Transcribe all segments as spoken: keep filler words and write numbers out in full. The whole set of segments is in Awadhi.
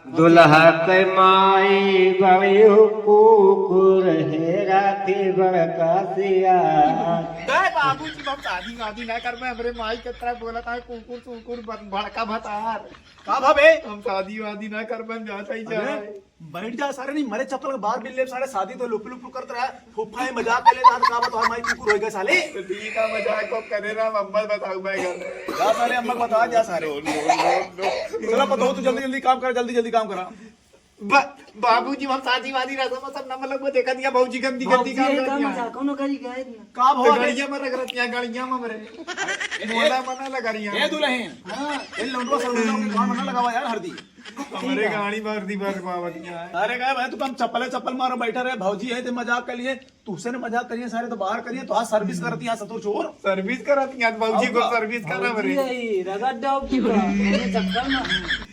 दुल्हा के माई बड़ी कुकुर, हेरा थी बड़का सियार। ए बाबूजी, हम शादी वादी ना करबे, हमरे माई के तरह बोलत है, कुकुर सुकुर, ब-, बड़का भतार। का भावे? हम शादी वादी ना करबे, हम जात ही अरे, जाए। बैठ जा सारे, नहीं मरे चप्पल के बाहर बिल ले सारे, शादी तो लुप लुप करत रहा, फूफा ये मजाक कर लेता, का बात, हमारी कुकुर होएगा साले। तो ठीक है, मजाक को करे रहा, अम्मा बताऊ मैं घर। जा सारे, अम्मा को बता, जा सारे। चलो, पता हो, तू जल्दी जल्दी काम कर, जल्दी जल्दी काम करा। बा-, बाबूजी, हम शादी वादी रसम सब न, मतलब, वो देखा दिया, भौजी गंदी गंदी भौजी काम है, करती काम है। मजाक, कौनो करी गए ना। का तो भौजी? गड़िया में रख रहती है, गड़िया में मरे। ए, मोला मना लगा रही है। ए दुल्हन। हाँ। ए लौंडवा सब लोग के कान में ना लगावा यार, हरदी। हमरे गाड़ी में हरदी भर पावत नहीं है। अरे, कहे भाई, तू कम चप्पले चप्पल मारो, बैठा रहे, भौजी है, ते मजाक कर लिए। तुझसे ने मजाक करिए सारे, तो बाहर करिए, तो आज सर्विस करती है ससुर छोर। सर्विस करत यहाँ भौजी को और का? सर्विस करा भौजी बरे। यही रगड़ डाउब की का, ये चक्कर में।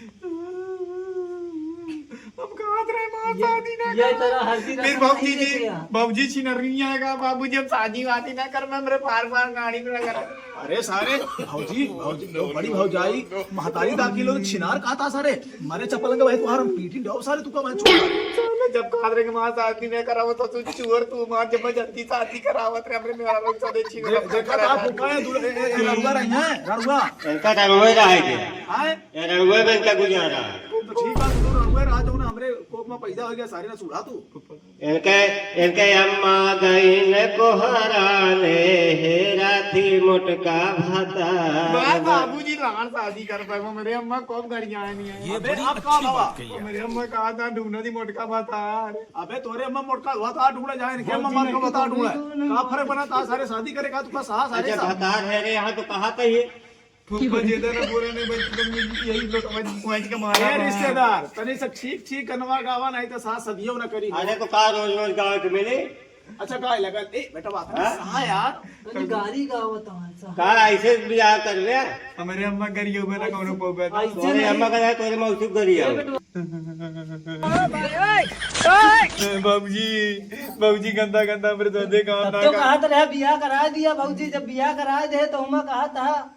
हम कहत रहे, माँ ये, शादी ना ये कर। तरह हर चीज फिर ऐसा भौजी नहीं जी, देते हैं। भौजी छिनरिया का, बाबूजी हम शादी वादी ना कर, मैं मेरे बार बार गाड़ी में लगा। अरे सारे, भौजी, भौजी, बड़ी भौजाई, महतारी दाखिल हो, छिनार का था सारे? मारे चप्पल के भाई, तुम्हारा हम पीटी डाउब सारे, तू का मैं छोड़। साले जब कादरे के माँ शादी नहीं करावत तो तू चोर, तू मार जब जल्दी शादी करावत रे, हमरे मेरा लोग साले छीन दे-, देखा था, फूफा है, दूर, ए, ए, ए, रड़ुआ रही है, रड़ुआ। इनका रड़ुआ रहा है क्या? हाँ? ये रड़ुआ में इनका गुजारा है। तो ठीक बात, तू रड़ुआ रहा, जो ना हमरे कोख में पैदा हो गया, सारे ना सूढ़ा तू। इनके, इनके अम्मा गईन कोहराने, हेरा थी मोटका भाता। मैं बाबूजी लान शादी कर पाए, मेरे अम्मा कब घर जाए नहीं है। ये अबे, बड़ी अब अच्छी का बाबा? बात कही है। मेरे अम्मा कहा था, "ढूंढो दी मोटका भातार।" अबे, तोरे अम्मा मोटका हुआ था, ढूंढा जाए, इनके अम्मा भौजी मार को नहीं बता, तो ढूंढा। नहीं तो का फर्क बना था, सारे शादी करे का, तू का सास, सारे अच्छा, सास। भातार है रे, यहाँ तो कहा था ये। फूफा जी, इधर ना बोला नहीं, बस तुम यही लोग समझ, समझ के मारा ए बा। रिश्तेदार, तनी से ठीक, ठीक गनवा गावा, नहीं तो सास सदियों ना करी। अरे, तो का रोज, रोज गावे के मिले? अच्छा, का लगा? ए, बेटा, बात नहीं, हाँ? सा यार। तनी गारी गावत हूँ, सा। का ऐसे बियाह कर ले? हमरे अम्मा गरियो में ना कौनो पोबे। ऐसे तोरे नहीं। अम्मा का है, तोरे मौसी गरियो। ए, बेटवा। बाबूजी, बाबूजी, गंदा, गंदा, हमरे दर्दे काम तब ना तो कर। कहा तो रहा, बियाह करा दिया, बाबूजी, जब बियाह करा दे, तो हमा कहा था।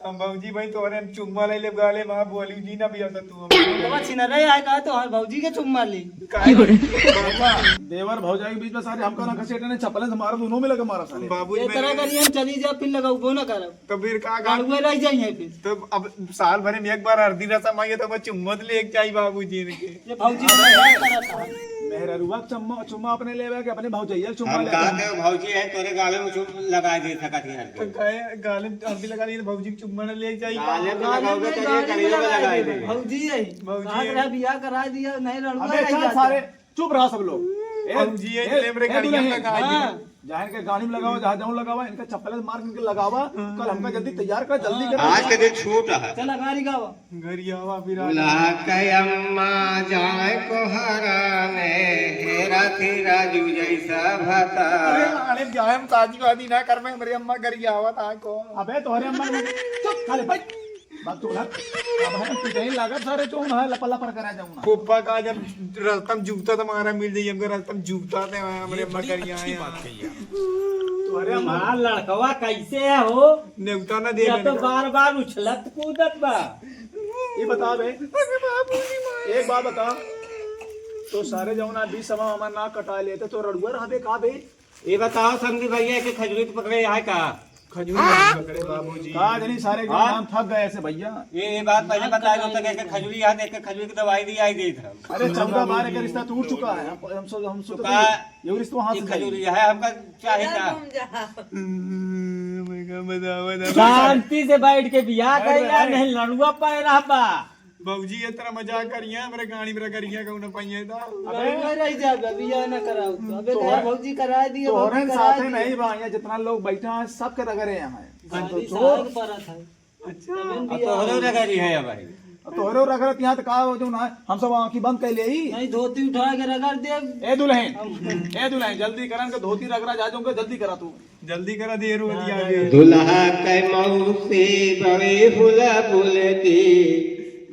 हम भौजी भाई तोरे हम चुम्मा ले लेब गाले, वहाँ बोली जी ना भैया तो तू हम। तो छिनरे आए का तो हर भौजी के चुम्मा ली। काहे? बाबा, देवर भौजाई के बीच में सारे हमका ना घसेटे ने चप्पलें से मारा, दोनों में लगे मारा सारे। बाबूजी ये मैं तरह का नियम चली जा, फिर लगाऊ वो ना करब। तो फिर का, का गाड़ुए रह जाइए फिर। तो अब साल भर में एक बार हरदी रसम आई है तो मैं चुम्मा तो लेके जाई बाबूजी इनके। ये भौजी ने मजाक करत है। मेहररुआ के चुम्मा, चुम्मा अपने लेवे के अपने भौजैया के चुम्मा हम लेवे। कहा के भौजी है, तोरे गाले में चुप लगा दे सकत है। तो कहे गाले में हम भी लगा लिए, भौजी के चुम्मा न ले जाई। गाले में गाले लगाओगे में तो ये गाले में करियो में लगा लगा दे। दे। भौजी है। भौजी कहा है। तेरा बियाह करा दिया, नहीं रड़ुआ अबे नहीं चल जाता। सारे, चुप रहा सब लोग। ए, भौजी है, ए, ले मेरे ए, गाड़ी में दुल्हन। लगा दिया। हाँ। जाहिर के गाड़ी में लगावा, जहाँ जाऊँ लगावा, इनका चप्पल से मार के इनके लगावा। हाँ। कल हमका जल्दी तैयार कर, जल्दी कर। आज के दिन छूट है। चला गाड़ी गावा। गरियावा फिर आ दुल्हा के अम्मा जाए कोहराने, हेरा थी राजू जैसा भता। अरे, अरे, जाए हम शादी वादी ना कर, मैं, मेरी अम्मा गरियावा था को। अबे, तोहरे अम्मा ने, चुप, साले, बैठ। बात तो ना। अब हम पिटाई लागत सारे चोन है, लपा लपा करा जाऊँ ना। फूफा का जब रस्ता में जूता तुम्हारा मिल जाइए, हमको रस्ता में जूता दे, हमारे ये अम्मा बड़ी गरिया अच्छी आया। बात कही है। तोहरे अम्मा मार लड़कवा कैसे है हो? नेवता ना दे या तो मैंने। बार बार उछलत कूदत बा। ये बता बे, एक बात बता, तो सारे जौन आ बीच समय हमार नाक कटा लेते तो रड़ुआ रहबे का बे? ये बताओ समधी भैया, एक खजूरी तो पकड़े है का? खजूरी नहीं पकड़े बाबूजी। का जनी सारे हाँ? गांव थक गए ऐसे भैया। ये, ये बात पहले बताया जाता कि एक खजूरी यहाँ, एक खजूरी की दवाई दी आई गई था। अरे चौदह बार का रिश्ता टूट चुका है। हम, हम सोच, हम तो सोचते का थे, ये रिश्ता वहाँ से एक खजूरी जाएगी। है, हमका चाहे का? घूम जा। शांति से बैठ के बियाह अरे, कइला, अरे। नहीं लड़ुआ पाए रहा बा। भौजी ये तरह मजाक करिया, हमरे गाड़ी में करिया, कहूँ ना पाइए था। अबे। लड़ुआ रह जा, अबे बियाह ना कराओ तो। अबे तो तेरा है। भौजी करा दिया, तोहरे भौजी करा साथे दिया। नहीं बा, यहाँ जितना लोग बैठा है, सबके रगरे यहाँ है। गाड़ी तो साग परत है। अच्छा। तबे न अब बियाह तोहरो होई। रगरी है भाई। अब तोहरो रगरत यहाँ तो का हो जो ना, हम सब आँखी बंद कर ले ही। नहीं, धोती उठा के रगड़ दे। ए दुल्हन, हम ए दुल्हन, जल्दी करन के धोती रगड़ा जा जाऊंगा, जल्दी करा तू। जल्दी करा, देर होती आ गई। दुल्हा के मौसी बड़ी हुला बुलती,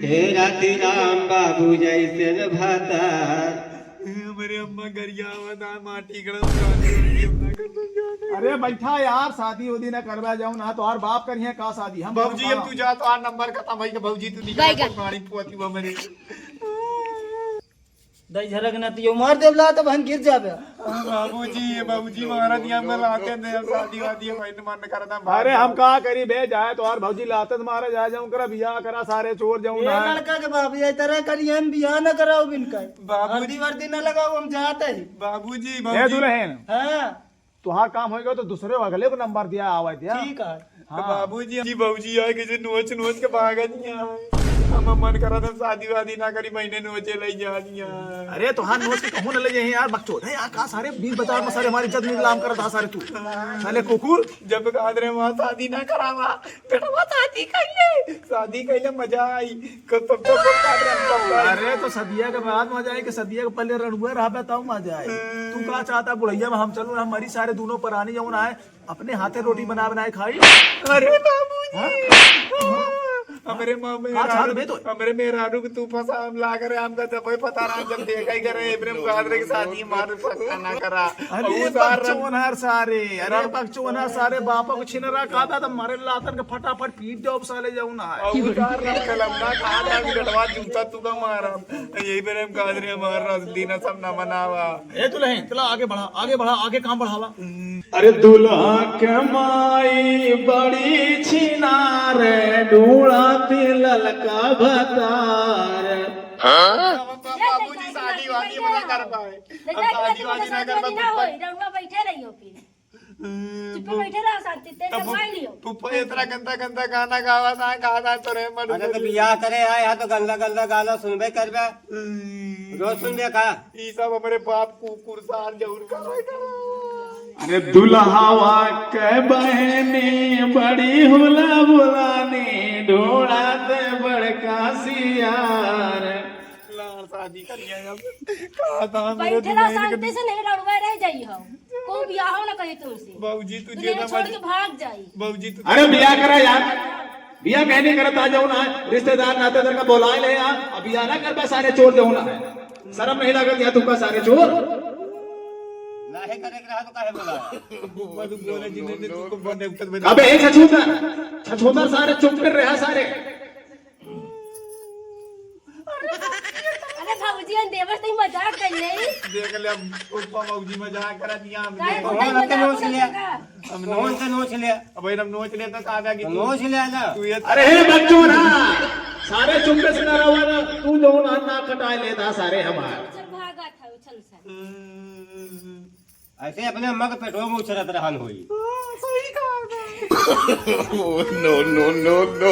हे राती राम बाबू जैसे न भाता। ए, हमरे अम्मा गरियावत आ, माटी गड़ल जाने वाली, हम ना कर सक जाने। अरे बैठा यार, शादी उदी ना करवा जाऊं ना, तोहार बाप करिहे का शादी, हम बाबूजी, करब अब का? तू जा, तोहार नंबर खत्म भई, तो बाबूजी तू निकल, बैगन। पानी पुआती हुआ मरे। दई झरक ना तो यो मार देव लात, अब हम गिर जाबे। बाबूजी, ये बाबूजी मारा दिया, हम लाते हैं, हम शादी वादी, हम इन मन करता। अरे हम का करी बे, जाए तो और भौजी लाते तो मारा जाए, जाऊं करा बियाह करा, सारे चोर जाऊं ये ना। लड़का के बाप ये तरह करी, हम बियाह ना कराओ बिन का। बाबूजी। हल्दी वर्दी ना लगाओ, हम जाते ही। बाबूजी, ए बाबूजी। दुल्हन। हाँ। तुहार काम होइगा तो दूसरे अगले को नंबर दिया, आवा दिया। ठीक है। हाँ। बाबूजी, जी बाबूजी आए कैसे नोच नोच के भागा दिया। हम मन करा था शादी वादी ना करी, महीने नोचे लई जा दिया। अरे तुहार नोच के कहूँ न ले जाए यार, बकचोद है यार, का सारे बीच बाजार में सारे हमारी इज्जत नीलाम करत हा सारे तू। साले कुकुर। जब कहा रहे वहाँ शादी ना करावा, बेटवा शादी कैले, शादी कैले मजा आई। क-, तब तो कब काट रहे हैं, तब तो। अरे तो सदिया के बाद मजा आई कि सदिया के पहले रड़ुआ रहबे तब मजा आई। तू का चाहता बुढ़ैया में हम चलू, हम मरी सारे दोनों परानी जौन आए, अपने हाथे रोटी बना बनाए खाई। अरे बाबूजी। हाँ? हमरे माँ में का चाहत बे तो? हमरे मेहरारू के तू फंसा, हम लाग रहे, हमका जब पता रहा, जब देखा ही करे, इब्राहिम कादर के शादी मार पक्का ना करा। अरे और उधार बकचोद होनहार सारे, अरे बकचोद होनहार सारे, बापा को छिनरा का बा, तो मारे लातन के फटाफट पीट दो, अब साले जाऊ ना है। और उधार रख कलम ना खा, ना भी डटवा जूता तू का मारा। यही बेरे हम कादर हमार रस दीना सब ना मनावा। ए दुल्हन, चला आगे बढ़ा, आगे बढ़ा, आगे काम बढ़ावा। अरे दुल्हा के माई बड़ी छिनार, ढूंढत ललका भतार। हाँ? बाबूजी शादी वादी ना कर पाए। ले हम जाके शादी वादी ना कर पाए। होई, रउआ बैठे रहियो फिर। चुप्पे बैठे रहो शांति, तेल तब लगवाई लियो। फुफ्फा इतना गंदा गंदा गाना गावा था, गाना तो रे मर अरे तो बियाह करे आए, यहाँ तो गंदा गंदा गाना सुनबे करबे। रोज सुनबे का? ई सब हमरे बाप कुकुर सार जरूर करे। अरे दुल्हावा के बहनी बड़ी हुला बुलानी, ढोड़ा ते बड़का सियार। लाड़ शादी कर लिया अब। कहा था मेरे बैठे रहो, दिमाग शांति से नहीं लड़वा रह जाई हो। को बियाह हो ना कहीं तुमसे। बाबूजी, तू दुनिया जेना छोड़ मत के भाग जाई। बाबूजी, तू अरे बियाह करा यार, बियाह कहने करत आ जाओ ना, रिश्तेदार नातेदार का बोलाए ले आ, अब बियाह ना कर पाए सारे चोर जाओ ना। शर्म नहीं लागत यार तुमका सारे चोर? नाहे करे के रहा तो काहे बोला? मधु बोले जी ने तुमको बने उतर में अबे एक छछूंदर, छछूंदर सारे चुप कर रहा सारे। अरे भौजी, हम देवर से ही मजाक कर ले। देख ले, अब फुफ्फा भौजी मजाक करा दिया हम। काहे देख। फुफ्फा कौन मजाक नोच कर लिया? लेगा? हम कौन नोच से नोच लिया? अब भाई हम नोच लिया तो कहा गया कि तो तू नोच लिया ना। तू ये अरे हे बकचोद ना, सारे चुप्पे से ना रहो ना, तू जो ना नाक कटाए लेता सारे हमार। चल भागा था, उछल सा। ऐसे अपने अम्मा के पेटवा में उछलत रहन होई। हाँ, सही कहा। Oh, no, no, no, no।